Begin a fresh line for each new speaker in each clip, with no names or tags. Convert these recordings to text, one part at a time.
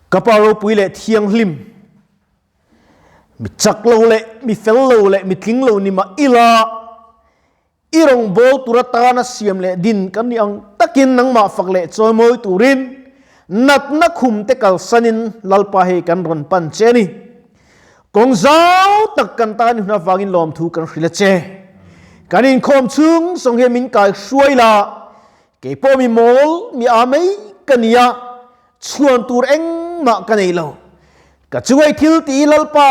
Ka Pa ropui leh thianghlim, mi chak lo leh mi fel lo leh mi tling lo ni mah ila, i rawngbâwl tur atâna siam leh din kan nih ang takin nangmah fak leh chawimawi turin natna khum te kalsanin Lalpa hei kan rawn pan che a ni. Kawng zau tak kan tan i hun avangin lawmthu kan hrilh a che. Kan inkhawm chhung zawng hian min kai hruai la, kei pawh mi mawl mi â mai ka ni a, chhuan tur engmah ka nei lo. Ka chungai thil ti i Lalpa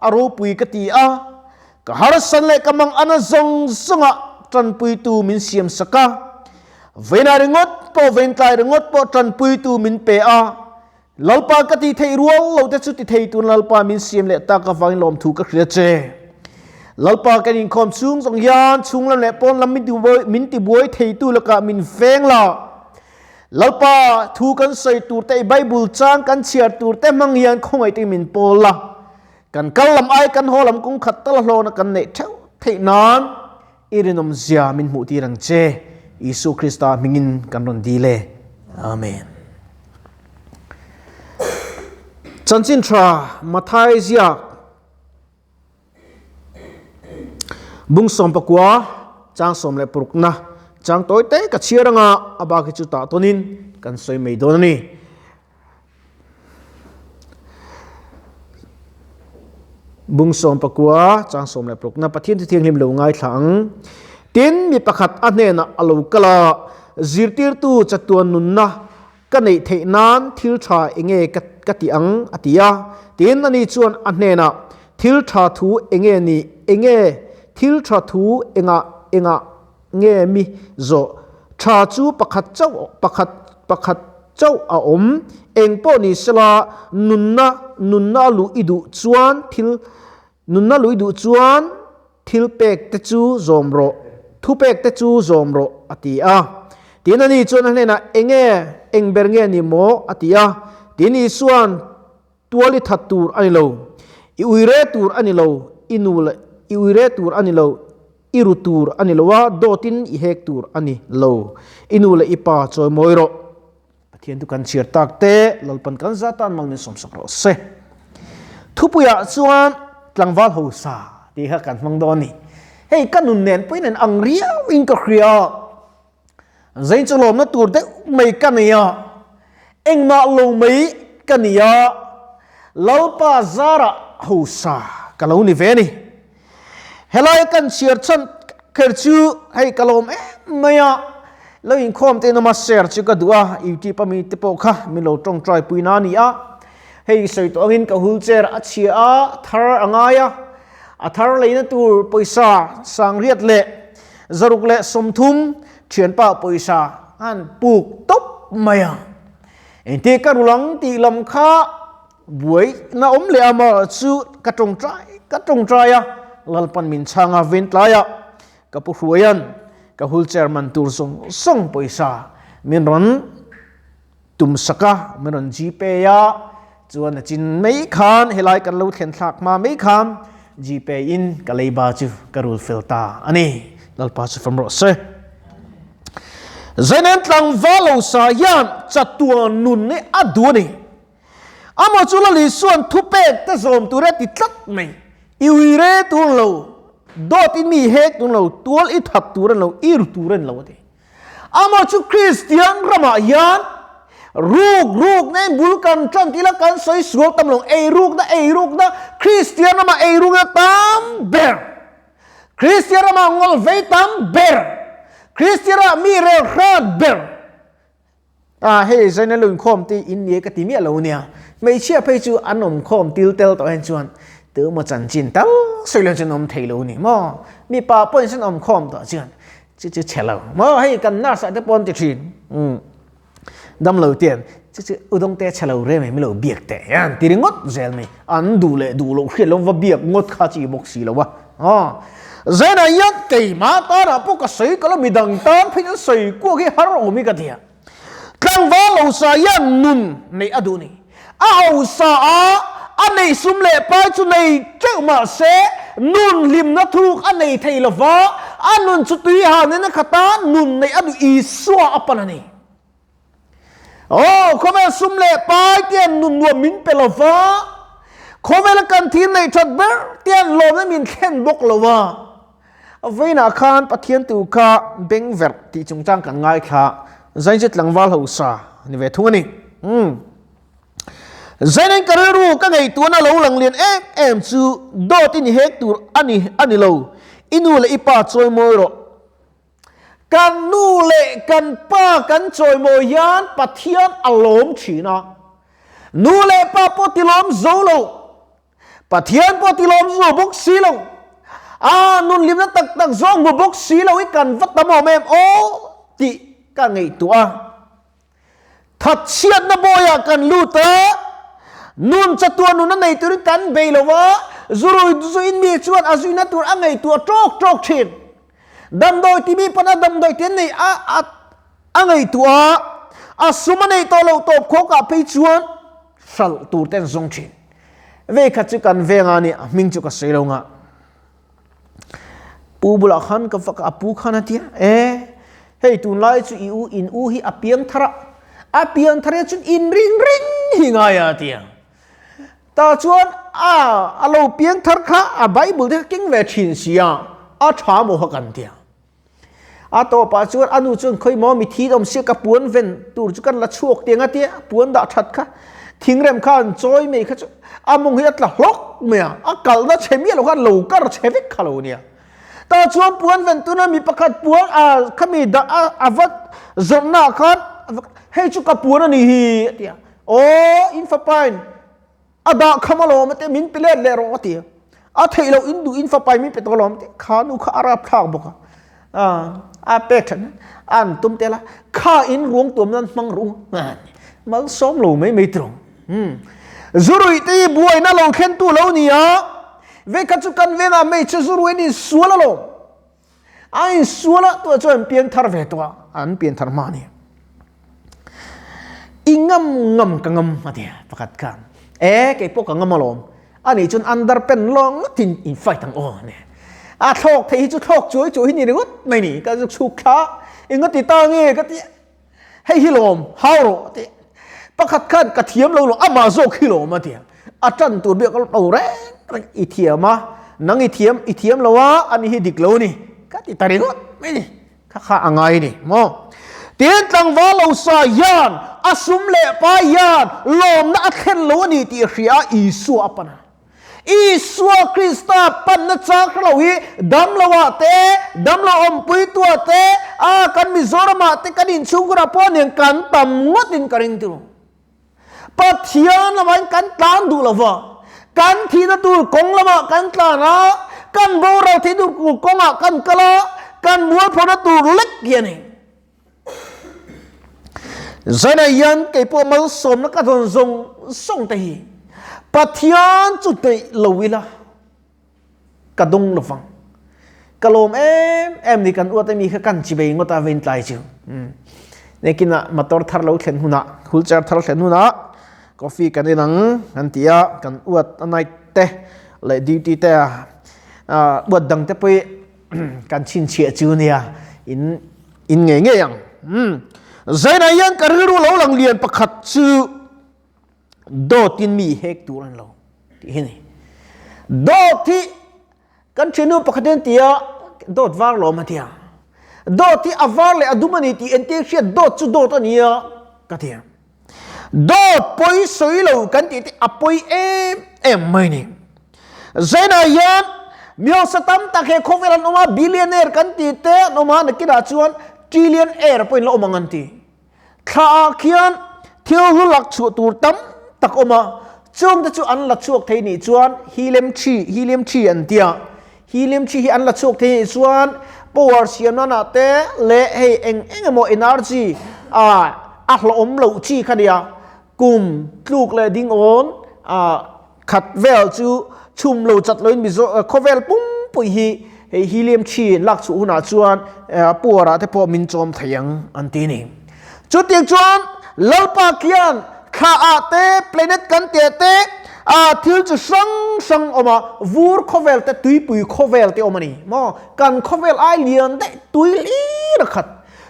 a ropui ka ti a, ka harsan leh ka mang ana zawng zawngah tanpuitu min siam sak a, veinah ringawt pawh veintlai ringawt pawh tanpuitu min pe a, Lalpa ka ti theih rual lo te chu ti thei tun Lalpa min siam leh tak avangin lawmthu ka hria che. Lalpa kan inkhawm chhung zawng hian chhung lam leh pawn lam min tibuai theitu lakah min veng la. Lalpa thu kan sawi tur te i Bible chang kan chhiar tur te hmang hian khawngaih te min pawl la. Kan kal lam ai kan haw lam kawng khat tal hlawna kan neih theuh theih nan i rinawm zia min hmuh tir ang che. Isu Krista hmingin kan rawn dil e. Amen. Chanchin tha Mathai ziak Bung 19 chang 16 na chang tawi te ka chhiar anga a bak hi chu tah tawnin kan sawi mai dawn a ni. Bung 19 chang 16 na Pathian chu thianghlim lo ngaithla ang. Tin, mi pakhat a hnenah a lo kal a, zirtirtu chatuan nunna Ka neih theih nan thil tha enge ka ti ang? a ti a. Tin, ani chuan a hnenah, Thil tha thu enge ni? Enge thil tha thu engah engah nge mi zawh? Tha chu pakhat chauh pakhat pakhat chauh a awm. Eng pawh ni sela, nunna nunna a luh i duh chuan thil nunna luh i duh chuan Thil pek te chu zawm rawh, thupek te chu zawm rawh, a ti a. Tin, ani chuan a hnenah, Enge, eng ber nge ni maw? a ti a. Tin, Isua'n, Tual i that tur a ni lo, i uire tur a ni lo, i nu leh i uire tur a ni lo, i ru tur a ni lo a, dawtin i hek tur a ni lo, i nu leh i pa chawimawi rawh. Pathian chu kan chhiar tak te, Lalpan kan za tan mal min sawmsak rawh se. Thupuiah chuan tlangval hosa tih kha kan hmang dawn a ni. Hei ka nun nen pawhin an ang riau in ka hria a, zain chu lawmna tur deuh mai ka nei a, engmah lo mai ka ni a, Lalpa zarah hosa ka lo ni ve a ni. Helai kan chhiar chhan kher chu hei ka lawm em mai a, lo inkhawm te inawm a share chu ka duh a, youtube a mi te pawh kha min lo tawngtai pui na a ni a, hei sawi tawh angin ka wheelchair a chhia a, thar a ngai a, a thar leina tur pawisa sangriat leh zaruk leh 30 thianpa pawisa an puk tawp mai a, engti ka rulang tih lam kha Buai na awm leh a maw chu ka tawngtai ka tawngtai a, Lalpan min chhang a vin tlai a, ka pu Hruaia'n ka wheelchair man tur zawng zawng pawisa min rawn tum sak a, min rawn gpay a, chuan a chin mai khan helai kan lo thlen thlak hma mai khan gpay in ka leiba chu ka rul fel ta a ni. Lalpa chu fam rawh se. Zainen tlangval lo sa hian chatuan nun hi a duh a ni. Amaw chu Lal Isua'n thupek te zawm tur a ti tlat mai. I ui re tur lo, dawt i mi hek tur lo, tual i that tur a ni lo, i ru tur a ni lo a ti. Amaw chu Kristian ramah hian ruk ruk na in bul kan tan tih la kan sawi sual tam lo, ei rukna ei rukna Kristian ramah ei rukna tam ber. Kristian ramah ngawl vei tam ber. Kristian ramah mi rel hrat ber. A hei zaina lo inkhawm te in ni e ka ti miah lo nia. Hmeichhia phei chu an awm khawm til tel tawh hian chuan tu maw chanchin tal sawi lo chuan awm thei lo ni maw. Mipa pawhin chuan awm khawm tawh chuan chu chu chhe lo maw hei kan nurse ah te pawh an ti thin umm dam lo tian chu chu udawng te chhe lo rem em lo biak teh hian ti ringawt zel mai an duh leh duh loh hriat lo va biak ngawt kha chi bawk si lo a. Aw, Zainah hian keimah tanah pawh ka sawi ka lo midang tan phei chuan sawi kuak hi har awm hi ka ti a. Tlangval hosa hian nun neih a duh ni. A hosa a, a nei sum leh pai chu nei teuh mah se nun hlimna thuk a nei thei lo va, a nun chu tui hanin a khat a, nun neih a duh Isua a pan a ni. Aw, khawvel sum leh pai tian nun nuam min pe lo va, khawvela kan thil neih that ber tian lawmna min thlen bawk lo va. Vawiinah khan Pathian tu kha beng verh tih chungchang kan ngaithla, Zainzet tlangval hausa ni ve thung a ni. Umm. Zainin ka rilru ka ngaihtuahna lo lang lian em em chu dawt i ni hek tur a ni a ni lo, i nu leh i pa chawimawi rawh. Kan nu leh kan pa kan chawimawi hian Pathian a lawm thin a, nu leh pa pawh ti lawm zo lo, Pathian pawh ti lawm zo bawk si lo, a nunhlimna tak tak zawng hmu bawk si lo i kan va tam awm em aw tih ka ngaihtuah a. Thatchhiatna bawiah kan lut a, nun chatuah nun a nei turin kan bei lo a, zurui zuin mi chuan a zuina tur a ngaihtuah tawk tawk thin. Damdawi timi pawn a damdawi te nei a a a ngaihtuah a, a sum a neih tawh loh tawp khawkah phei chuan hralh tur te an zawng thin. Vei khat chu kan veng a ni, a hming chu ka sawi lo ngah. Pu bulah khan ka fak a, pu khan a tia, e hei tunlai chu i u in u hi a piang thar a, a piang thar hian chuan in ring reng hi ngai a tia. Tah chuan a a lo piang thar kha a Bible te kha keng ve thin sia, a tha maw kha kan tia. A tawpah chuan a nu chuan khawi maw mi thi awm sia ka puan ven tur chu kan la chhuak tiang a tia puan dah that kha thingrem kha an chawi mai kha chu a mawng hi a tla hlawk mai a, a kalna chhe miah lo khan lo kar chhe vek kha lo nia. Tah chuan puan ven tuna mi pakhat puan a khami dah a a va zawrhna ah khan hei chu ka puan a ni hi a ti a, aw in fapain A dah kham alawm a ti, min pe let leh rawh a ti. A theih loh in duh in fapai min pe tawh alawm a ti. Kha nu kha a rap thlak bawk a. A pek that an tum tel a, kha in ruang tuam nan hmang rawh u. Malsawm lo mai mai tirung. Zuruih te hi buaina lo thlen tu lo ni a, vekhat chu kan vengah hmeichhe zuruih an insual alawm. A insual a, tunah chuan an piang thar ve tawh a, an pian thar hma a ni. I ngam ngam ka ngam a ti pakhat khan. E kei pawh ka ngam alawm. Ani chuan under pen lawng ngatin in fight ang aw a ni. A thlawk thei hi chu thlawk chuai chuai hi ni ringawt mai ni. Ka chhuk thla i nga ti ta nge ka ti. Hei hi lawm hau rawh a ti. Pakhat khan ka thiam lo lo amah zawk hi lawm a ti. A tan tur biak lo reng reng i thiam a, nang i thiam i thiam lo a, ani hi dik lo ni. Ka ti ta ringawt mai ni. Kha kha a ngai ni maw? Tin tlangval lo sa hian a sum leh pai hian lawmna a thlen lo a ni tih hria a Isua a pan a. Isua Krista panna chang hre lo hi damloah te, damlo awmpuituah te, a kan Mizoramah te kan inchhungkhurah pawh nen kan tam ngawtin ka ring tiro. Pathian lamah kan tlan duh lo va, kan thihna tur kawng lamah kan tlan a, kan boral theih tur kawngah kan kal a, kan mualphona tur lek hi a ni. Zanah hian kei pawh malsawmna ka dawn zawng zawng te hi Pathian chu hnaih lo ila ka dawng lo vang. Ka lawm em em ni kan uat ami kha kan chi bei ngawt a vein tlai chu. Nekinah motor thar lo thlen hunah, wheelchair thar thlen hunah coffee kan en ang an ti a, kan uat a night te leh duty te a uat dang te pawh hi kan chhinchhiah chu nia in in ngei ngei ang. Zainah hian ka rilru lo lang lian pakhat chu Dawtin mi hek tur an lo tih hi ni. Dawt hi kan thiannu pakhat hian ti a, dawt var lawm a ti a. Dawt hi a var leh a dum a ni tih entir hriat dawt chu dawt a ni a ka ti a. Dawt pawi sawi lo kan tih te a pawi em em mai ni. Zainah hian mi hausa tam tak he khawvel an awm a, billionaire kan tih te an awm a, nakinah chuan trillionaire pawhin la awm ang an ti. Thla ah khian thil hlu lak chhuah tur tam tak awm a, chung te chu an la chhuak thei nih chuan helium thi, helium thi an ti a, helium thi hi an la chhuak thei nih chuan power siam nan ah te leh hei eng eng emaw energy ah a hlawhawm loh chi kha nia, kum tluk leh ding awn ah khat vel chu chhum lo chat loin Mizo khawvel pumpui hi hei helium thi lak chhuah hunah chuan puar ah te pawh min chawm thei ang an ti a ni. Chutiang chuan Lalpa khian thla ah te planet kan teh te ah thil chi hrang hrang awm a, vur khawvel te tuipui khawvel te awm a ni maw, kan khawvel ai lian daih tui hlir a khat.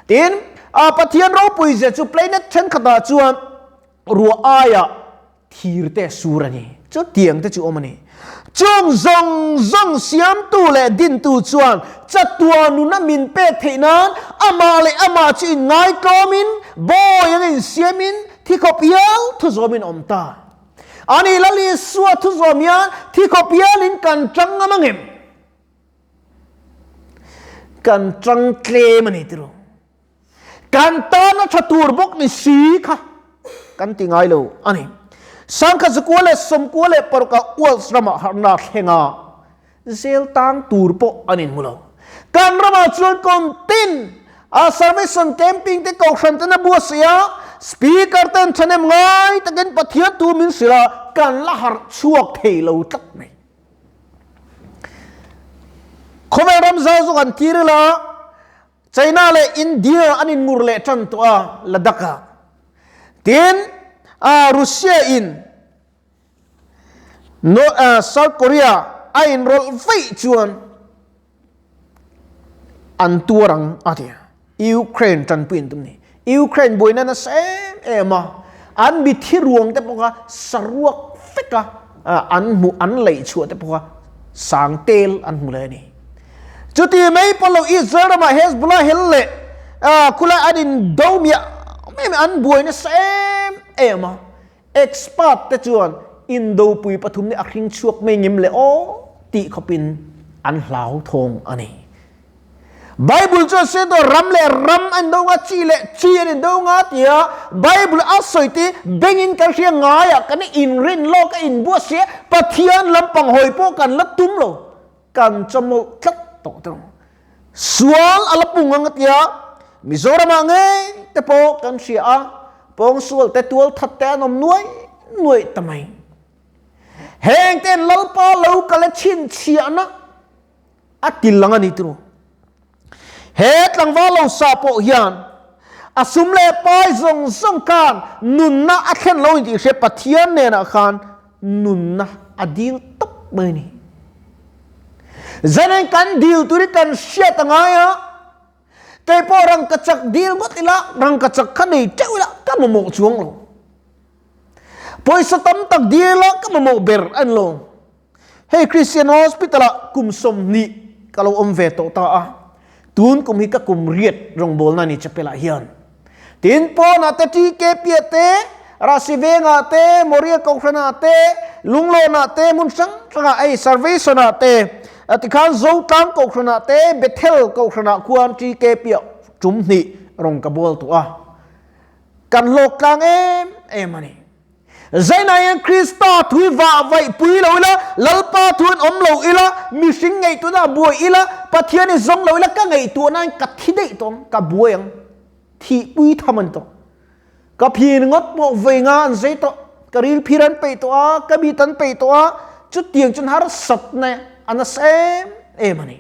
Tin. A Pathian ropui zia chu planet thenkhatah chuan ruah aiah thir te sur a ni. Chutiang te chu awm a ni. Chung zawng zawng siamtu leh dintu chuan chatuan nuna min pek theih nan amah leh amah chu inngaitawmin, bawi anga insiamin, thi khawp hial thu zawmin a awm ta. A ni, Lal Isua thu zawm hian thi khawp hialin kan tang ngam angem? Kan tang tlem a ni tiraw? Kan tana tha tur bawk ni si kha kan ti ngai lo a ni. Sangkhat zakua leh sawmkua leh parukah Wales ramah harhna thleng a, zel tang tur pawh an inhmu lo. Kan ramah chuan kum tin a Salvation Camping te kohhran ten a buatsaih a, Speaker ten thahnem ngai takin Pathian thu min hrilh a, kan la harh chhuak thei lo tlat mai. Khawvel ram zau zawk an tir ila, China leh India an in ngur leh tan tawh a Ladakh ah. Tin, Russia in South Korea a in rawlh vaih chuan an tuar ang a ti. Ukraine tanpui an tum ni. Ukraine buaina nasa em em a, an mithi ruang te pawh kha saruak vek a an hmuh an laih chhuah te pawh kha sang tel an hmu leh a ni. Chuti mai pawh lo Israel ramah Hezbollah hel leh khulai an in do miah miah mai an buai nasa em em a, expert te chuan indopui pathum nih a hring chhuak mai ngem le aw tih khawpin an hlauthawng a ni. Bible chuan sawi tawh ram leh ram an do nga, chi leh chi an indo nga tia Bible a sawi te bengin kan hria ngaiah kan inrin lawk a inbuat sia Pathian lampang hawi pawh kan la tum lo kan chawmawlh tlat tawh te sual a la pung ang tia Mizoramah ngei te pawh kan hria a pawngsual te tual that te an awm nuai nuai ta mai heng ten Lalpa lo kal a chhinchhiahna a ti lang a ni tiraw. He tlangval lo sa pawh hian a sum leh pai zawng zawng khan nunna a thlen lo intih hria Pathian nenah khan nunna a dil tawp mai a ni. Zanin kan dil turin kan hriat a ngai a, kei pawh rangkachak dil ngawt ila, rangkachak kha nei teuh ila ka mamawh chuang lo. Pawisa tam tak dil ila ka mamawh ber a ni lo. Hei Christian Hospital ah kum 20 ka lo awm ve tawh ta a, tun kum hi ka kum riat rawngbawlna ni chapel ah hian. Tin pawnah te TKP ah te, Rahsi Vengah te, Moria Kohhran ah te, Lunglawn ah te, hmun hrang hrang ah hei Salvation ah te, tikhan Zotlang Kohhran ah te, Bethel Kohhran ah khuan TKP ah tum hnih rawn ka bawl tawh a. Kan hlawk tlang em em a ni. Zainain Krista thui vah vaih pui lo ila, Lalpa thuin awm lo ila, mihring ngaihtuahna a buai ila, Pathian i zawng lo ila, ka ngaihtuahnain ka thi daih tawh ang, ka buai ang, thihpui tham a ni tawh. Ka phi ringawt pawh vei nga an zei tawh, ka ril phir an peih tawh a, ka mit an peih tawh a, chutiang chuan harsatna a nasa em em a ni.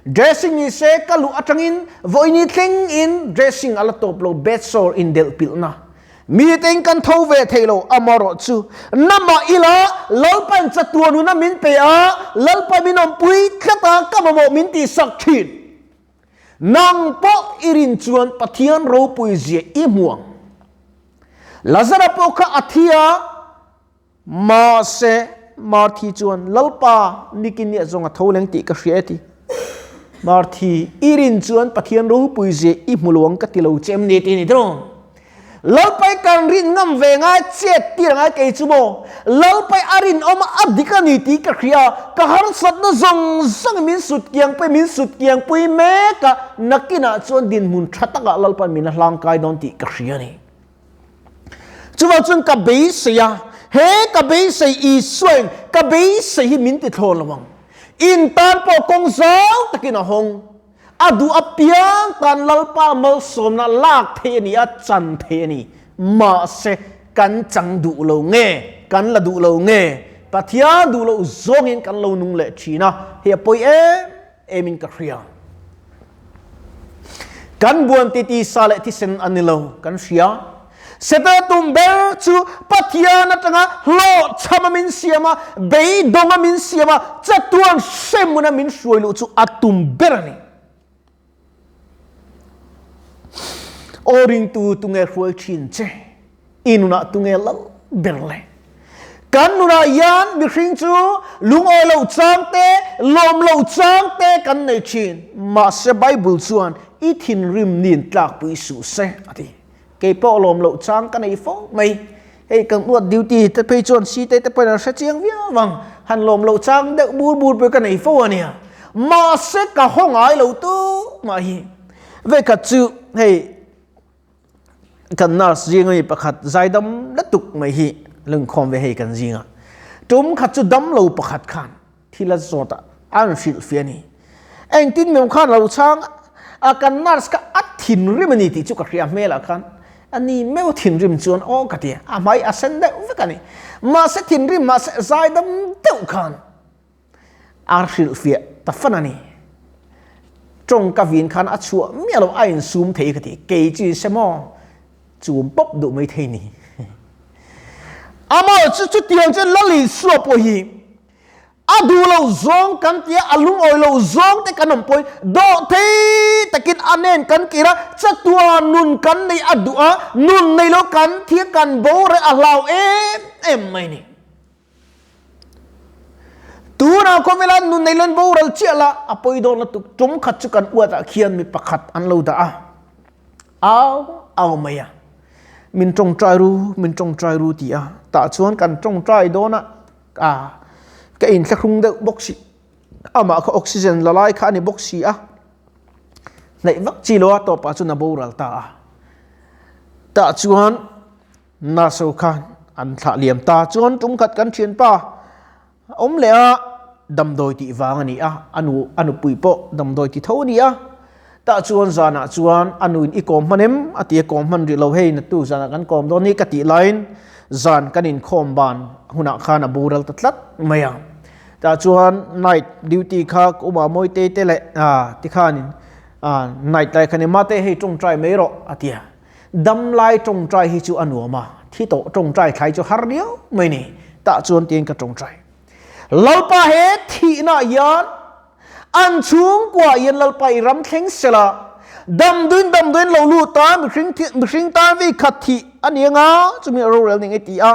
Dressing ni se ka luh atangin vawiini thleng in dressing a la tawp lo, bedsore indelh pilhna. Miten kan tho ve thei lo, amarawh chu namah ila Lalpan chatuan huna min pe a, Lalpa min awmpui tlat a, ka mamawh min tihsak thin. Nang pawh i rin chuan Pathian ropui zia i hmu ang. Lazara pawh kha a thi a, mahse Marthi chuan Lalpa nikin nia zawng a tho leng tih ka hria e ti. Marthi, i rin chuan Pathian ropui zia i hmu lo ang ka ti lo che em ni tih a ni tiraw? Lalpai kan rin ngam ve ngai chet tir angai kei chu maw? Lalpai a rinawm a, a dik a ni tih ka hria, ka harsatna zawng zawng min sut kiang pui, min sut kiang pui mek a, nakinah chuan dinhmun tha takah Lalpan min a hlangkai dawn tih ka hria a ni. Chuvang chuan ka beisei a, he ka beisei Isuain ka beisei hi min ti thlawn lo ang. In tan pawh kawng zau takin a hawng. A duh apiang tan Lalpa malsawmna lak theih a ni a, chan theih a ni. Mahse, kan chang duh lo nge, kan la duh lo nge, Pathian duh loh zawngin kan lo nung leh thin a, hei a pawi em emin ka hria. Kan buan titi sa leh thisen a ni lo, kan hria. Setana tum ber chu Pathian atanga hlawhchham a min siam a, beidawng a min siam a, chatuan hremhmun a min hruai luh chu a tum ber a ni. Aw ringtu tunge hruai thin che? I nunah tunge lal ber le? Kan nunah hian mihring chu lungawi lo chang te, lawm lo chang te kan nei thin. Mahse Bible chuan i thinrim nin tlakpui suh se a ti. Kei pawh lawm loh chang ka nei fo mai. Hei kan uat duty te phei chuan site te pawhin an hre chiang viau ang. Han lawm loh chang deuh bur bur pawh ka nei fo a nia. Mahse ka haw ngai lo tu mah hi. Vekhat chu hei kan nurse zinga mi pakhat zaidam lutuk mai hi lungkhawm ve hei kan zinga. Tum khat chu damlo pakhat khan thil a zawt a, a rawn hrilh fih a ni. Engtin meuh khan lo chhang a, kan nurse kha a thinrim a ni tih chu ka hria hmelah khan a ni meuh thinrim chuan aw ka ti a, a hmai a sen deuh vek a ni. Mahse thinrim mahse zaidam deuh khan a hrilh fiah ta fan a ni. Tawng ka vin khan a chhuah miah lo a insum thei ka ti, kei chu in se maw chum pawp duh mai thei ni. Amah chu chutiang chuan Lal Isua pawh hi A duh lo zawng kan tia, a lungawi lo zawng te kan awm pawi. Dawh thei takin a nen kan kir a, chatua nun kan nei a duh a, nun nei lo kan thia kan bo reh a hlau em em mai ni. Tunah khawvela nun nei lan boral chiah la, a pawi dawn lutuk. Tum khat chu kan uatah khian mi pakhat an lo dah a, au au mai a, min tawngtai ru, min tawngtai ru ti a, tah chuan kan tawngtai dawn a, A, ka inthlahrung deuh bawk si. Amah kha oxygen la lai kha a ni bawk si a. Hnaih vak chi lo a tawpah chuan a boral ta a. Tah chuan nurse ho khan an thlah liam ta. Chuan tum khat kan thianpa a awm leh a, damdawi tih vang a ni a, a nu a nupui pawh damdawi ti tho a ni a. Tah chuan zanah chuan a nuin i kawm hman em? a ti a, kawm hman rih lo hei natu zanah kan kawm dawn hi ka tih laiin zan kan inkhawm ban hunah khan a boral ta tlat mai a. Tah chuan night duty kha ka uma Mawitei te leh tikhanin night lai khan i mate hei tawngtai mai rawh a ti a. Dam lai tawngtai hi chu a nuam a, thi tawh tawngtai thlai chu har riau mai ni. Tah chuan tiin ka tawngtai. Lalpa he thihna hian An chhungkua hian Lalpa i ram thleng sela, damduin damduin lo lut a, mihring mihring tan vei khat thih a ni anga, chumi a rorel ning e ti a.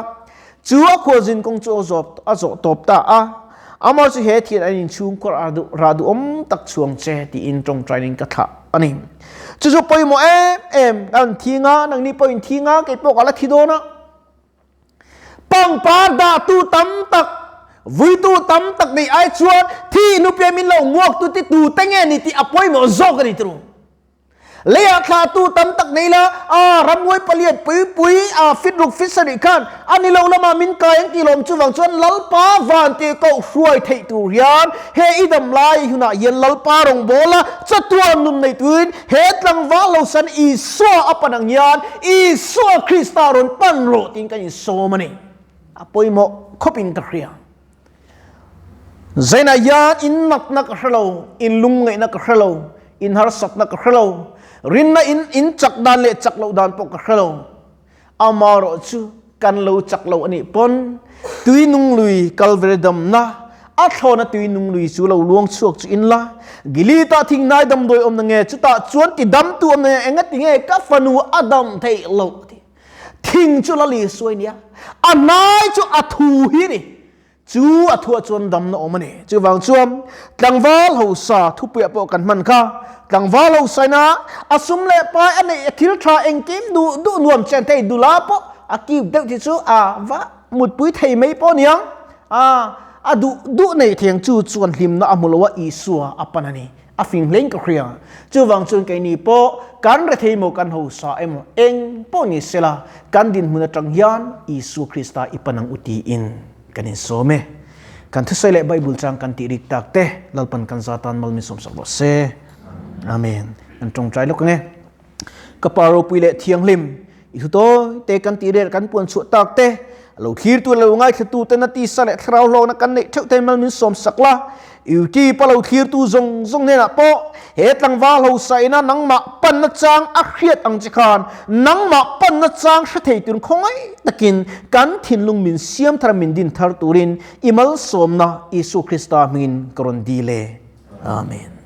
Chu a khualzin kawng chu a zawp a zawh tawp ta a. Amah chu he thian an inchhungkua rah duh rah duhawm tak chhuang che tiin tawngtainin ka thlah a ni. Chu chu pawimawh em em, an thi nga, nangni pawh in thi nga, kei pawh ka la thi dawn a. Pangpar dahtu tam tak, vuitu tam tak nei ai chuan thi hnupiah min lo nguaktu ti tute nge ni tih a pawimawh zawk a ni turu. Leiah thlahtu tam tak nei la, a ramhuai palian pui pui a fit ruk fit sarih khan a ni lo lamah min kai ang tih lawm chuvang chuan Lalpa van tih koh hruai theih tur hian he i dam lai hunah hian Lalpa rawngbawla chatuan nun nei tuin He tlangval lo san Isua a pan ang hian Isua Krista rawn pan rawh tiin kan insawm a ni. A pawimawh khawpin ka hria. Zainah hian in natna ka hre lo, in lungngaihna ka hre lo, in harsatna ka hre lo, rinna in in chak dan leh chak loh dan pawh ka hre lo. Amaherawh chu kan lo chak lo a nih pawn tui nung lui Kalvari damna a thlawna tui nung lui chu lo luang chhuak chu in la Gilita thinghnai damdawi awmna nge chutah chuan ti damtu awmna nge engati nge ka fanu a dam theih loh ti thing chu la li suai nia a hnai chu a thu hi ni Chu a thuah chuan damna awm a ni. Chuvang chuan tlangval hosa thupuiah pawh kan hman kha. Tlangval hosaina a sum leh pai a neih a thil tha engkim duh duh nuam chen thei dula pawh a kiu deuh chi chu a va mutpui thei mai pawh niang. A a duh duh nei thei ang chu chuan hlimna a hmu lo a Isua a pan a ni. A fing hlein ka hria. Chuvang chuan keini pawh kan rethei emaw kan hosa emaw eng pawh ni sela kan dinhmun atang hian Isua Krista i pan ang u tiin kan insawm e. Kan thusawi leh Bible chang kan tih rik tak te Lalpan kan za tan mal min sawmsak rawh se. Amen. Kan tawngtai lawk ang e. Ka Pa ropui leh thianghlim, i thu tawi te kan tih rel kan puan chhuah tak te, a lo thlirtu leh lo ngaithlatu te na tisa leh thlarau hlawkna kan neih theuh te mal min sawm sak la. YouTube a lo thlirtu zawng zawng hnenah pawh he tlangval hosaina nangmah panna chang a hriat ang che khan nangmah panna chang hre thei turin khawngaih takin kan thinlung min siam thar min din thar turin i malsawmna Isua Krista hmingin ka rawn dil e. Amen.